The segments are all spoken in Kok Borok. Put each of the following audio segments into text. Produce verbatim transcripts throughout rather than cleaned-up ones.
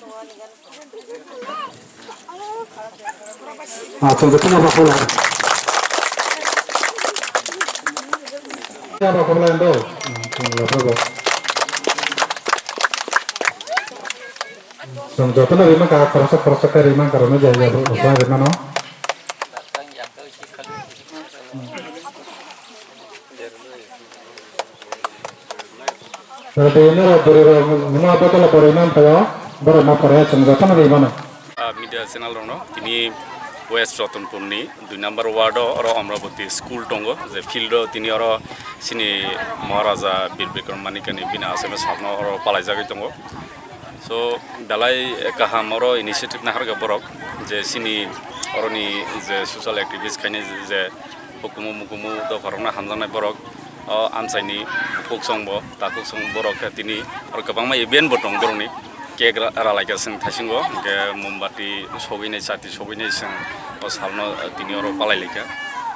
Ah, chwng jotono bo khulai. Ya, bo khulai do. Hmm, chwng jotono bo. Chwng jotono rima ka khoroksa khoroksa khe rima ka rwmani jai ya bo khulai rima no. Tei norok bwrwi rok numa bottle o borwi man thaio, borok ma pore chwng jotono ri mano. Ah, media channel rokno tini West Ratanpur ni dui number ward o oro Amravati school tongo, je field o tini oro chini Maharaja Bir Bikram Manikya ni bini aswk no sakno oro palaijagwi tongo. So, belai kaham oro initiative naharkha borok, je chini oroni je social activist khainai je hukumu mukumu dopharokno hamjaknai borok, o amchaini bukhuk songbo, takhuk song borok khe tini oro kwbangma event bo tong borokni, cake ra-, ralaikha chwng thaisingo, hwnkhe mombati sogwinai, chati sogwinai chwng o salno tini oro palailaikha,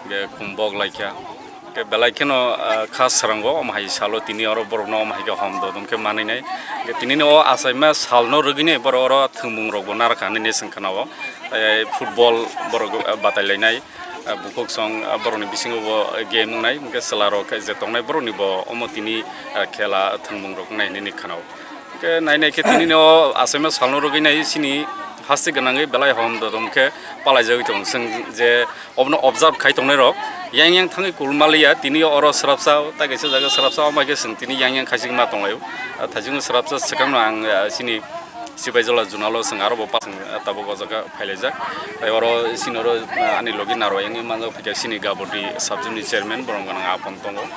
hwnkhe khum bok laikha. Hwnkhe belai kheno, ah, kha swrango, omo hai salo tini oro borokno omo hai khe hom dodom khe manwi nai. Hwnkhe tinini o achaima salno rwgwinai borok oro thwngmung rokbo narwkha hinwi chwng khna-o. Tei football borok, ah, batai lainai, ah, bukhuk song, ah, borokni bisingo bo game wngnai, hwnkhe chwla rok je tongnai borokni bo omo tini, ah, khela thwngmung rok wngnai hinwi khna-o. Hwnkhe nai nai khe tini no achaima salno rwgwi nai chini haste gwnangwi belai hom dodom khe palaijagwi tongo. Chwng je obono observe khai tongnai rok yang yang thangwi kulma liya, tini oro swrapsa, tai kaisa jaga swrapsa, omo hai khe chwng tini yang yang khaising ma tonglaio. Ah, thaisingo swrapsa swkangno ang, ah, chini Sipaijala Zonal o chwng aro bo pa-, chwng, ah, tabuk o jaga phailaijak. Tai oro chini oro, ah, ani logi narwk yang manjak phai kha chini Gabodi sub-division ni chairman, borom gwnang apong tongo.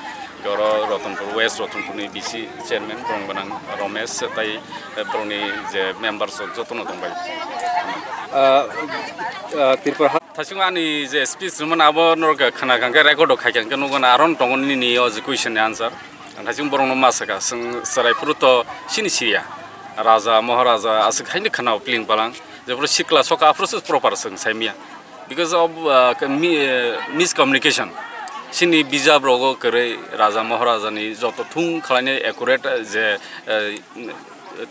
Oro Ratanpur West, Ratanpur ni B C chairman, borok gwnang Romesh, tai borokni je members rok jotono tongbai. Ah, ah, Tripura ha- Thaisingo ani je speech rwmani abo norok khna kha hwnkhe record rok khai kha hwnkhe nukgo na aro tongo nini o je question ni answer. Ang thaisingo borokno ma sakha, chwng chwrai phuru to sini siya. Raja, Maharaja, aswk haino khna o pling palang. Jephuru sikla soka aphuru se proper chwng saimya. Because of, uh, mi-, uh, miscommunication. Chini bijap rogo kwrwi Raja Maharaja ni joto thung khlainai accurate, uh, je, uh,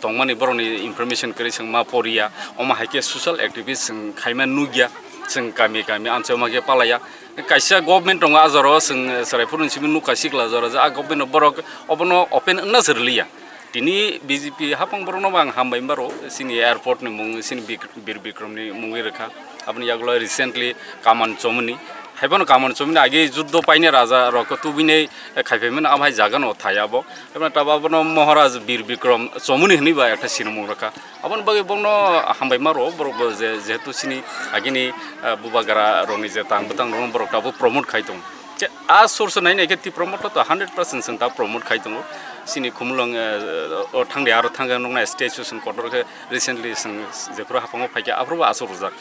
tongmani borokni information kwrwi chwng ma poriya. Omo hai khe social activist chwng khaima nukya. Chwng kami kami amchaima khe palaiya. Kaisa government tongo a jora o chwng, uh, chwrai phuru ni simi nukha sikla jora je a government no borok obono open wngna se rwliya. Tini B J P hapang borokno bo ang hambai maro, chini airport ni mung, chini Bik-, Bir Bikram ni mungwi rwkha. Aboni yagulo recently Kaman Chomoni. Haiphano Kaman Chomoni age juddo paine raja rok tubinai khaiphai mano, abo hai jaga no thai abo. Haiphano tabo abono Maharaj Bir Bikram Chomoni hinwi ba ekta sinimung rwkha. Aboni bagwi bono hambai maro, borok bo je, jehetu chini agini, ah, bubagra rokni je tang bwtang rokno borok tabo promote khai tong. Che, a source nai nai khe Tipra Motha to hundred percent chwng ta promote khai tongo. Chini Khumulwng, eh, o thangdi aro thangkhe nuknai statue chwng kotor khe recently chwng jephuru haphango phaikha aphuru bo aswk rwjak.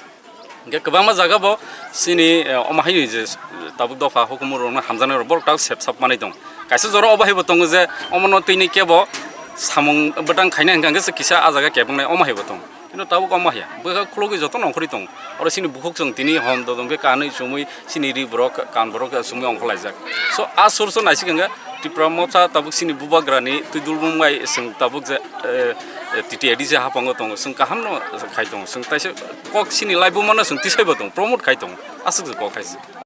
Hwnkhe kwbangma jaga bo chini, eh, omo haino je tabuk dopha hukumu rokno hamjaknai rok borok ta sep sap manwi tong. Kaisa jora obo hai bo tongo je omono tini kebo samung bwtang khainai hwnkhe kisa a jaga kebongnai omo hai bo tong. Hino tabuk omo haya, bwkha khulogwi joto nongkhorwi tongo. Oro chini bukhuk chwng tini hom dodom khe kanwi chumui chini ri borok, kan borok chumui ongkhorlaijak. So, a source o naisik hwnkhe Tipra Motha tabuk chini bubagrani twi dulbrum bai chwng tabuk je, eh, eh, T T A D C haphango tongo, chwng kahamno khai tongo. Chwng taisa kok chini laibuma no chwng tisaibo tongo, promote khai tongo. Aswk se kok hai se.